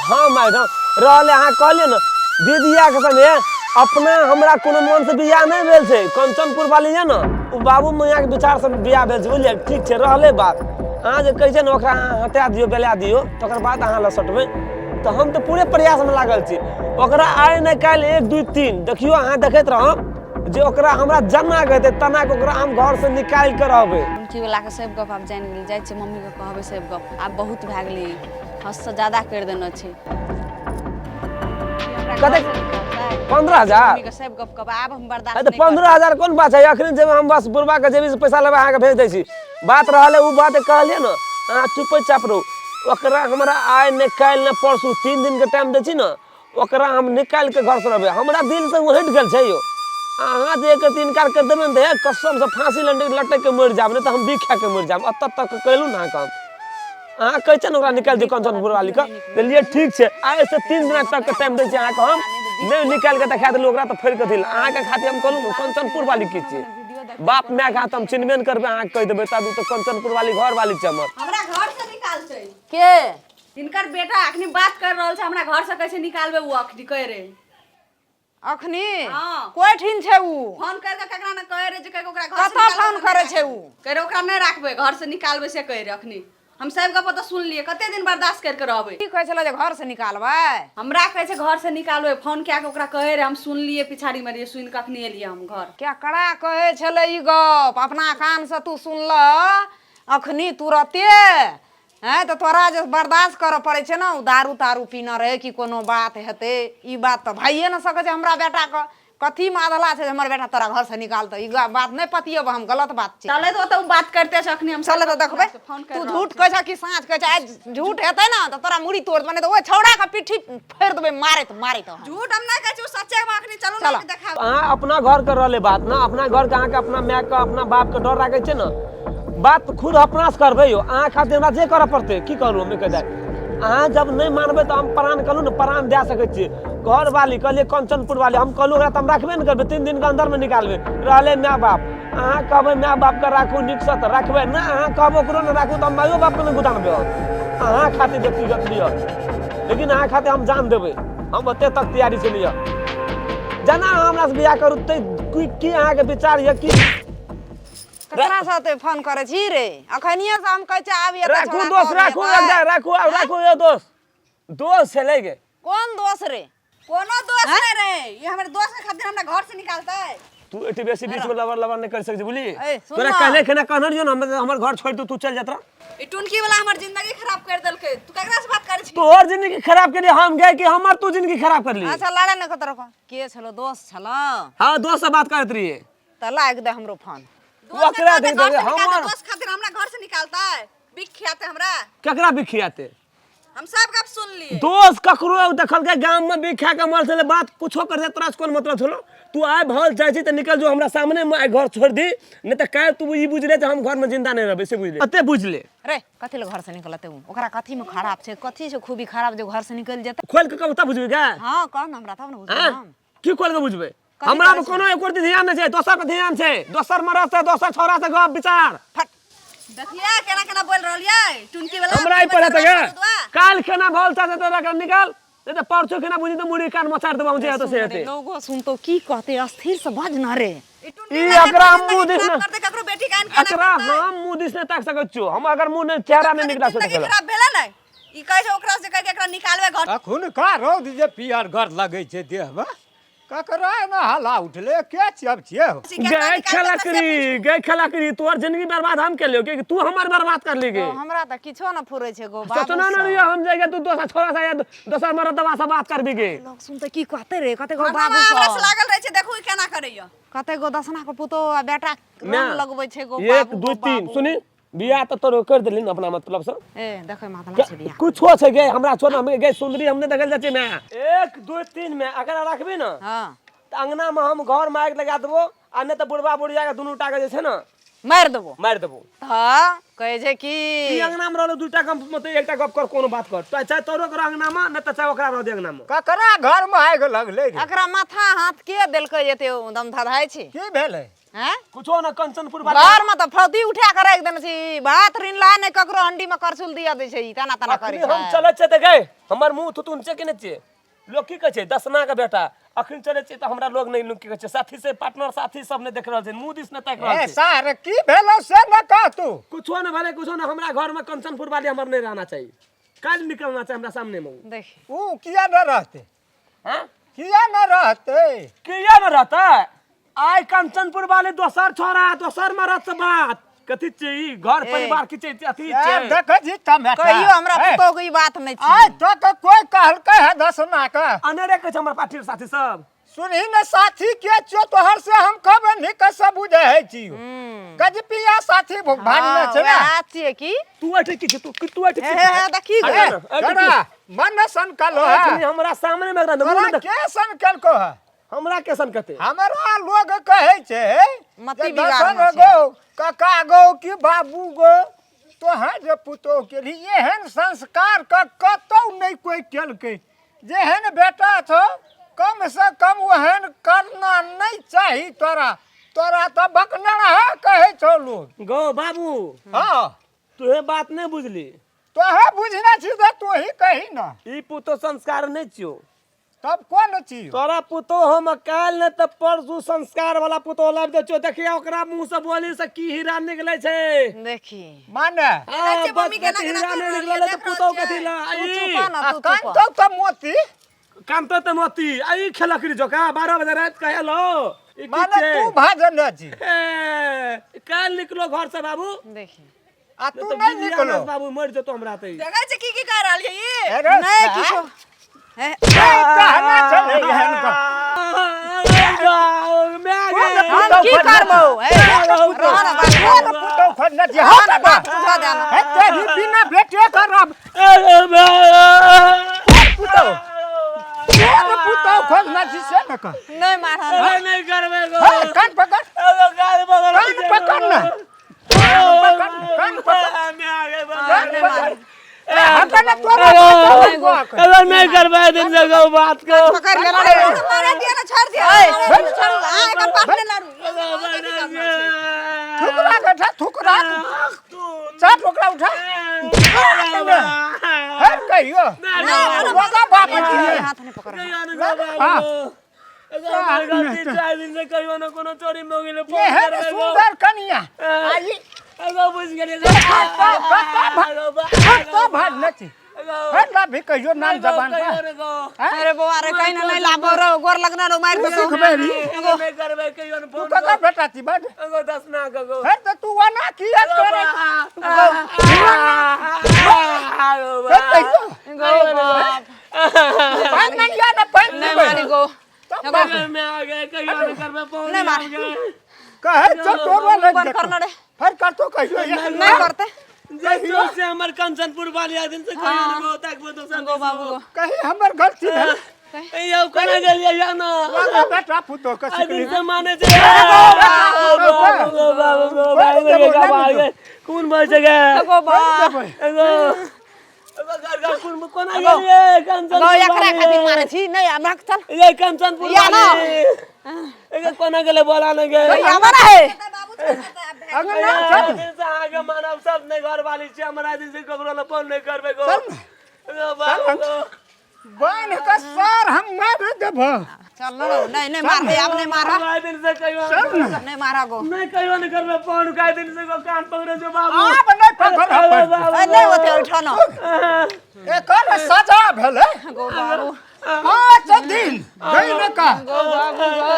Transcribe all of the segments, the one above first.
हाँ मैडम रहले अहाँ कहलियै ने दीदियाके संगे अपना हमरा कोनो मनसँ बियाह नहि भेल छै कंचनपुर वाली यऽ ने ओ बाबू मैयाके विचारसँ बियाह भेल छै बुझलियै ठीक छै रहलै बात अहाँ जे कहै छियै ने ओकरा अहाँ हटा दियौ बेला दियौ तकर बाद अहाँ लग सटबै तऽ हम तऽ पूरे प्रयासमे लागल छी ओकरा आइ नहि काल्हि 1 2 3 देखियौ अहाँ देखैत रहब जे ओकरा हमरा जना के हेतै तना के ओकरा हम घरसँ निकालि कऽ रहबै। टुनकी वलाके सब गप आब जानि गेली। जाइ छियै मम्मीके कहबै सब गप। आब बहुत भए गेलै, हदसँ ज्यादा करि देने छै। कतेक? 15,000? मम्मीके सब गप कहबै, आब हम बर्दाश्त तऽ 15,000 कोन बात छै? अखन जेबै हम बस बुढ़बाके जेबीसँ पैसा लेबै, अहाँके भेज दै छी। बात रहलै ओ बात कहलियै ने, अहाँ चुपे चाप रहू। ओकरा हमरा आइ नहि काल्हि नहि परसू 3 दिनके टाइम दै छी ने, ओकरा हम निकालि के घरसँ रहबै। हमरा दिलसँ ओ हटि गेल छै यौ। अहाँ जे एक रत्ती इनकार करि देबै ने तऽ हे कसमसँ फाँसी लटकि के मरि जायब, नहि तऽ हम बिख खा के मरि जायब। एतऽ तक कयलहुँ ने अहाँके हम। अहाँ कहै छियै ने ओकरा निकालि दियौ कंचनपुर वालीके, कहलियै ठीक छै। आइसँ 3 दिना तकके टाइम दै छी अहाँके हम, नहि निकालि के देखा देलहुँ ओकरा तऽ फाड़ि कऽ दिल। अहाँके खातिर हम कहलहुँ ने कंचनपुर वाली की छियै, बाप मायके हाथ हम चिन्हबे नहि करबै। अहाँके कहि देबै तब ओ तऽ कंचनपुर वाली घर वाली छै हमर। हमरा घरसँ निकालतै के? हिनकर बेटा अखनी बात कर रहल छै, हमरा घर से कैसे निकालबे उ अखनी कह रहे। अखनी? हाँ। कोइ ठिन छै उ? फोन कर के ककरा ने कह रहे जे कह ओकरा घर से कतऽ निकालबे फोन तऽ करै नहि छै उ? कह रहे ओकरा नहि राखबे, घर से निकालबे से कह रहे अखनी। हम सब गप तऽ सुन लिए, कते दिन बर्दाश्त कर के रहबे? की कहै छलै जे घर से निकालबै? हमरा कहै छै घर से निकालबे, फोन कए के ओकरा कहे रहे, हम सुन लिए, पिछाड़ी में रहिए, सुन के अखनी एलिए हम घर। क्या कड़ा कहै छलै ई गप अपना कान से तू सुनलह अखनी तुरते? हैं तऽ तोरा जे बर्दाश्त करऽ पड़ै छै ने, ओ दारू तारू पीने रहै कि कोनो बात हेतै, ई बात तऽ भइए नहि सकै छै। हमरा बेटाके कथीमे अधला छै जे हमर बेटा तोरा घरसँ निकालतै? ई बात नहि पतियेबै हम, गलत बात छै। चलै तऽ ओतऽ ओ बात करिते छै अखनी। हम चल तऽ देखबै फोन तू झूठ कहै छह कि साँच कहै छह। आइ झूठ हेतै ने तऽ तोरा मुड़ी तोड़ि देबै, नहि तऽ ओहि छौड़ाके पिट्ठी फोड़ि देबै मारैत मारैत हम। झूठ हम नहि कहै छी, ओ सच्चे हम अखनी चलू चलऽ। ने देखाब। अहाँ अपना घरके रहलै बात ने, अपना घरके अहाँके अपना मायके अपना बापके डर राखै छै ने, बात खुद अपनासँ करबै यौ। अहाँ खातिर हमरा जे करऽ पड़तै की करू हम कहि अहाँ जब नहि मानबै तऽ हम प्राण कहलहुँ ने प्राण दए सकै छियै। घरवाली कहलियै कंचनपुर वाली, हम कहलहुँ ओकरा तऽ हम राखबे ने करबै, 3 दिनके अन्दरमे निकालबै। रहलै माय बाप, अहाँ कहबै माय बापके राखू नीकसँ तऽ राखबै ने, अहाँ कहबै ओकरो ने राखू तऽ हम मायो बापके नहि गुदानबै। हम अहाँ खातिर व्यक्तिगत लिअ, लेकिन अहाँ खातिर हम जान देबै, हम ओते तक तैयारी छै लिअ। जेना अहाँ हमरासँ बियाह करू तऽ की अहाँके विचार यऽ की ककरा साथे फोन करै छी रे? अखनिये से हम कहै छी आब एतऽ राखू छोड़ा दोस्त कऽ राखू अबियै। एकटा राखू आब राखू यौ दोस्त दोस्त छलै गे। कोन दोस्त रे? कोनो दोस्त नहीं रहे, ये हमर दोस्त के खातिर हमरा घर से निकालतै। तू एते बेसी बीच में लवर लवर नहीं कर सकै छी बुझली? ए, सुन तोरा ना। कहले खेना कहने रहियो ना, हमर घर छोड़ दू तू चल जात रह। ई टुनकी वाला हमर जिंदगी खराब कर देलकै। तू ककरा से बात करै छी? तोहर जिंदगी खराब केली हम गए कि हमर तू जिंदगी खराब करली? अच्छा लड़े न कतरो के छलो, दोस्त छलो? हाँ दोस्त से बात करैत रहिए। तऽ लाग दे हमरो फोन। ओकरा दे देबै हमर दोस्त खातिर हमरा घर से निकालतै, बिख खियाते हमरा। केकरा बिख खियाते? हम सब गप सुन लिए। दोस्त ककरो देखलकै गाम में बिख खा के मर छलै, बात कुछो कर दे तोरा से कोन मतलब छलो? तू आइ भल जाइ छी तऽ निकल जो हमरा सामने में, आइ घर छोड़ दी, नहीं तऽ काल्हि तू ई बुझ ले जे हम घर में जिंदा नहीं रहबै, से बुझ ले, एते बुझ ले। रे कथी ले घर से निकलतै उ? ओकरा कथी में खराब छै, कथी छै खूबी खराब जे घर से निकलि जेतै? खोल के कहू तब बुझबै गे? हाँ कह न हमरा तब ने बुझबै आँय? हम। की खोल के बुझबै? कथी हमरा करै पर छी? कोनो एको रत्ती ध्यान नहि छै, दोसर पर ध्यान छै, दोसर मरद से दोसर छौड़ा से गप विचार। फट देखलियै केना केना बोल रहल यै टुनकी वाला। हमरा ई पढ़े तक काल केना भल चाहे तो एकरा निकाल, नहीं तो परसों केना बुझी तो मुड़ी कान मचार देबो हम जे हेतौ से हेतै। लोगो सुनतो की कहते, अस्थिर से बाज ना रे। ई एकरा हम मुंह दिस ने करते ककरो बेटी कान केना एकरा हम मुंह दिस ने ताक सकैत छियो, हम अगर मुंह ने चेहरा नहि निकला जिंदगी सकैत। खराब भेलै ने, ई कहै छै ओकरा से कह के एकरा निकालबै घर। अखुनका रौद जे पियर घर लगै छै देहमे, ककरा एना हल्ला उठले? के सब छियै हो? गए खलकरी गए खलकरी, तोहर जिंदगी बर्बाद हम केलियो कि तू हमर बर्बाद कर ली गे? हमरा तऽ किछो न फुरै छै गो बाबू। सोचना न रहियो हम जाएगा तू दोसर छोरा से या दोसर मरदवा से बात करबी गे। लोग सुनते की कहते रे? कते गो हरदम बाबू हमरा से सब लागल रहै छै, देखू ई केना करैया। कते गो दसना के पुतोह आ बेटा रंग लगबै छै गो 1 बाबू 2 गो 3 बाबू। सुनी बियाह तऽ तोरो कर देली न अपना मतलब से। ए देखै मातला छै बियाह। कुछो छै गे हमरा छोड़, हम गे सुंदरी हम नहि देखल जाइ छियै। मैं 1 2 3 में अगर रखबी न हां तऽ अंगना में हम घर में आगि लगा देबो, आ नहि तऽ बुढ़बा बुढ़िया के दुनू टा के जे छै ने मारि देबो, मारि देबो। तऽ कहै छै कि ई अंगना में रहलो दूटा कम मतलब एकटा गप कर, कोनो बात कर तऽ चाहे तोरो कर अंगना में, नहि तऽ चाहे ओकरा रह दे अंगना में। ककरा घर में आगि लगलै रे? एकरा माथा हाथ के देलकै एते दम धधाइ छै? की भेलै? हैं कुछो ना कंचनपुर वाली घर में तऽ फौती उठा के राखि देने छी भात रिनला नहि ककरो हंडी में करछुल दिया दै छै ई तना तना करै अखनी हम छै चलै छियै तऽ गए हमर मुँह थुथुन छै कि नहि छियै लोग की कहै छै दसना के बेटा अखन चलै छियै तऽ हमरा लोग नहि लोग की कहै छै साथी से पार्टनर साथी सब नहि देख रहल छै मुँह दिस नहि ताकि रहल ए छै सार की भेलो से न कह तू कुछो नहि भेलै कुछो नहि हमरा घर में कंचनपुर वाली हमर नहि रहना चाही काल्हि निकलना चाही हमरा सामने में उ। देख ऊ किया न रहते हाँ? किया न रहते किया न रहतै आइ कंचनपुर वाले दोसर छोरा दोसर मरद से बात कथी छै ई घर परिवार की छै अथी छै ए, देखै छी टमाटर कहियो हमरा ए, पुतोह के ई बात नहि छै आइ तक कोई कहलकै है दसना के अनेरे कहै छै हमर पार्टी साथी सब सुनही ने साथी के छो तोहर से हम खबर नहीं कैसे बुझे है छी गजपिया साथी भागना छै ना वएह छियै की तू अठे की छै तू तू अठे हे हे हे देखी अरे, गो अरे, तोरा मन सन कलो है अखनी हमरा सामने में एकरा मुँह तोरा नहि देख- के सन कलको है हमरा कैसन कहते हमरा लोग कहै छै मति जे बिगाड़ने दसन छै। गो कका गो कि बाबू गो तोहर जे पुतोह केलही एहन संस्कार के कतौ नहि कोइ केलकै जेहन बेटा छौ कम से कम ओहन करना नहि चाही तोरा तोरा तऽ बकनरहा कहै छौ लोग गो बाबू हँ तुहे बात नहि बुझली तोहे बुझने छी तऽ तोही कही ने ई पुतो संस्कार नहि छियौ तब कोन चीज तोरा पुतो हम काल्हि नहि तऽ परसू संस्कार वाला पुतो लाबि दै छियौ देखिया ओकरा मुँह से बोली से की हीरा निकलै छै देखी माने हाँ, छियै बस मम्मी केना कथी केना हीरा कर नहि रहल निकललै छै, तऽ देख पुतो रहल कथी ला तू ई चुपा ना आ तू कान चुपा तो तऽ मोती कान तऽ मोती आ ई खेलकरी जोका 12 बजे राति के एलो ई की माने छै तू भाजन छी ए, काल्हि निकलो घर से बाबू देखी आ तू तऽ नहि बिजली निकलो आनत बाबू मरि जेतो हमरा तऽ ई। देखै छै की की कह रहल छै ई अरे नहि सार, किछो हे कहना छलै एहन गप। हम की करबौ हे रह ना बात कोन पुतहु खोजने छी हट ना बात बुझा दे ना। हे तेरी बिना बेटे करब पुतहु कोन पुतहु खोजने छी से ने कह नहि मारह नहीं करबे गो हे कान पकड़ एगो गाल बगल कान पकड़ ना कान पकड़ कान पकड़ कान पकड़ ए हट ना तोरा पुतहु को अगर नहीं करबे दिन जगह बात को पकड़ लेना रे मारे दिया ना छोड़ दिया ए, छोड़ आ एकर पास ले लारू थुकरा के उठा थुकरा चल ओकरा उठा हे कहियो ओकरा बाप छी हाथ नहि पकड़ एहन सुंदर कनिया आ ई कत्तो भाजने छी हट ला भी कहियो नाम जबान पर अरे बौआ रे कहीं ना नहीं लाबो रो गोर लगना रो मार तू देतो सिखबे री तू ककर बेटा छी बड हट तऽ तू ओना किया करे हे कहियो गो बाप पानि नहीं या ना पानि नहीं पीबै। मारी गो तब बाप नहीं मार कहे छौ तोरो लग बंद जेतौ। करना रे फेर करतो कहियो एहन नहीं करते से हमर कंचनपुर वाली आदिन से कहियो न गो ताकबो दोसर गो बाबू गो कही हमर गलती भेल यौ कोना गेलियै या ना बाबा बेटा पुतोह के आदिन सिखली से माने छै बाबू गो बाबू गो बाबू गो बाबू गो कोन भऽ छै गे गो बाप एगो एगो घर घर कोन कोना गेलियै कंचनपुर गो एकरा खातिर वाली मारे छी नहीं हमरा के चल ये कंचनपुर या ना। वाली एगो कोना गेलै बोला न गे हमरा है बाबू छोड़ देता है अंगना चल दिन से अहाँके मानव सब नहि घर वाली छी हमरा दिन से ककरो लग फोन नहि करबै गो एगो बाबू गो बान्ह के सर हम मार देब चल ना नहीं नहीं मार अब नहीं मारा काय दिन से कहियो नहीं मारा गो नहीं कहियो नहीं करबै फोन काय दिन से गो कान पकड़े जो बाबू आब नहि पकड़ अरे बाबू ए, नहीं होते उठो ना एकर सजा भेलै गो बाबू 5 दिन गई का गो बाबू गो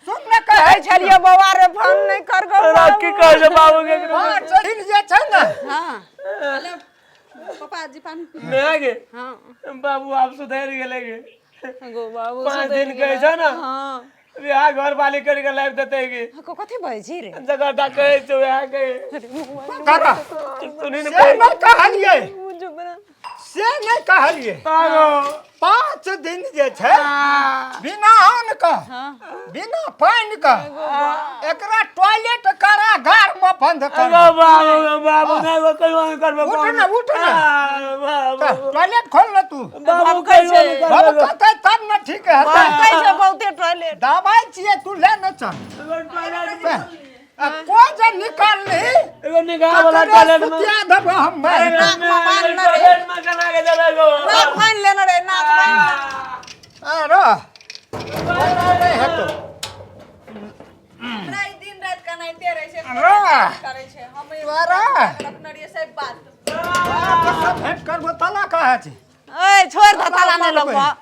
सुन ने कहै कहै छलियै बौआ रे फोन नहीं कर गो तोरा की कहै छै बाबू के 5 दिन जे छै ने हाँ पापा जी पानी पी नहि गे हाँ बाबू आब सुधरि गेलै गे गो बाबू 5 दिन कहै छै ने हाँ बियाह घर वाली करि के लाबि देतै गे को कथी बजै छी रे जगह टा कहै छै वएह के काका सुनी ने से नहि कहलियै से नहि कहलिए। 5 दिन जे छै बिना अन्न के, बिना पानि के, एकरा टॉयलेट कारागार में बंद कर। बाबू, बाबू, नहीं, कहियो नहीं करबे। उठ ना, उठ ना। टॉयलेट खोल ना तू। बाबू, कहियो नहीं बाबू करबे। कहते तब ना ठीक है। कहै छै बहुते टॉयलेट। दवाई छियै, तू ले ना चल। आ कोई जे निकाल ली एगो निगाह वाला तकरे टॉयलेट में सुतिया देबो हम मारि। नाक में बान्ह रे। टॉयलेट में केना के जेबै गो? नाक बान्हि लेने रे, नाक बान्हि। अरे नहि हेतौ। हमरा ई दिन राति कनाइते रहै छै। अरे। करै छै हम अरे। रखने रहियै सब बात। सब भेंट करबो, ताला कहाँ छै? ए, छोड़ दे, ताला नहि लगबऽ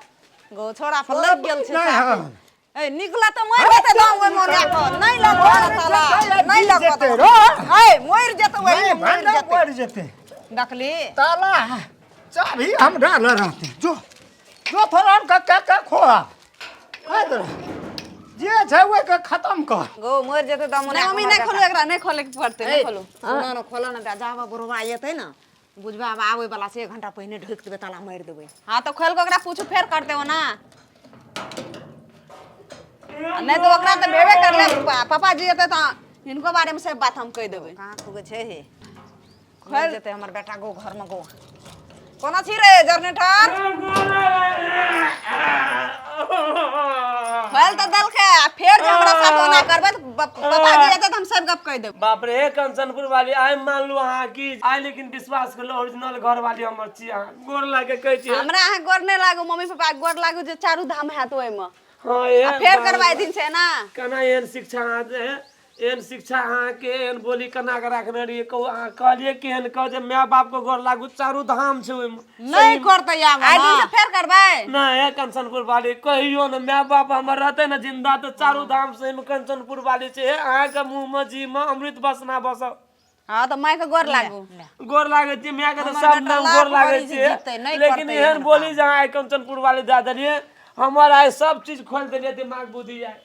गो, छोड़ा पर लागि गेल छै। नहि, हँ। ए, निकला तऽ मरि जेतै दाम ओहि मोने कऽ। नहि लगबऽ ताला, नहि लगबऽ। जेतै रो। ए, मरि जेतै ओहि, नहि, मरि भांडा जेतै। मरि जेतै। देखली? ताला चाभी हमरा लग रहतै। जो जो, थोड़ा के के के खोआ कह दे, जे छै ओहिके खत्म कर। गो, मरि जेतै दाम। नहि मम्मी, नहि खोलू एकरा, नहि खोले के पड़तै, नहि खोलू। सुनो ने, खोलो ने, जाबऽ बुढ़वा एतै ने, बुझबा आब आबै वाला से 1 घंटा पहिने ढोकि देबै, ताला मारि देबै। हाँ, तऽ खोल के ओकरा पूछू, फेर करतै ओना। आ नहि तऽ ओकरा तऽ भेबे करलै। पापा जी एतै तऽ हिनको बारेमे सब बात हम कहि देबै। कहाँ खुगे छै हे? खोल जेतै हमर बेटा। गो, घरमे गो, कोना छी रे जनरेटर? खोल तऽ देलकै, आ फेर जे हमरा साथ ओना करबै तऽ पापा जी एतै तऽ हम सब गप कहि देबै। बाप रे, कंचनपुर वाली, आइ मानलू अहाँ की आइ, लेकिन विश्वास करलो, ओरिजिनल घर वाली हमर छी। अहाँ गोर लागे कहै छी। हमरा अहाँ गोर नहि लागू, मम्मी पापा के गोर लागू जे चारू धाम हैत ओहिमे। हाँ, ए। आ फेर करबाइ दिन छै ना। केना एहन शिक्षा अहाँ जे एहन शिक्षा अहाँके, एहन बोली केना के राखने रहियै कहू? अहाँ कहलियै केहन कह जे माय बाप के गोर लागू, चारू धाम छै ओहिमे। नहि करतै आब। आइ दिन से फेर करबै? नहि हे कंचनपुर वाली, कहियो ने। माय बाप हमर रहते ने जिंदा तऽ चारू धाम से ओहिमे कंचनपुर वाली छै। हे, अहाँके मुँह मे जी मे अमृत बसना बसब। हाँ, तऽ माय के गोर लागू। गोर लागै छी माय के तऽ हमर सब बेटा नाम लाख गोर लागै बरिस छियै। जीतै, नहि लेकिन करतै एहन एहन बोली जे अहाँ आइ कंचनपुर वाली दए देलियै, हमर आइ सब चीज खोलि देलियै, दिमाग बुद्धि आइ।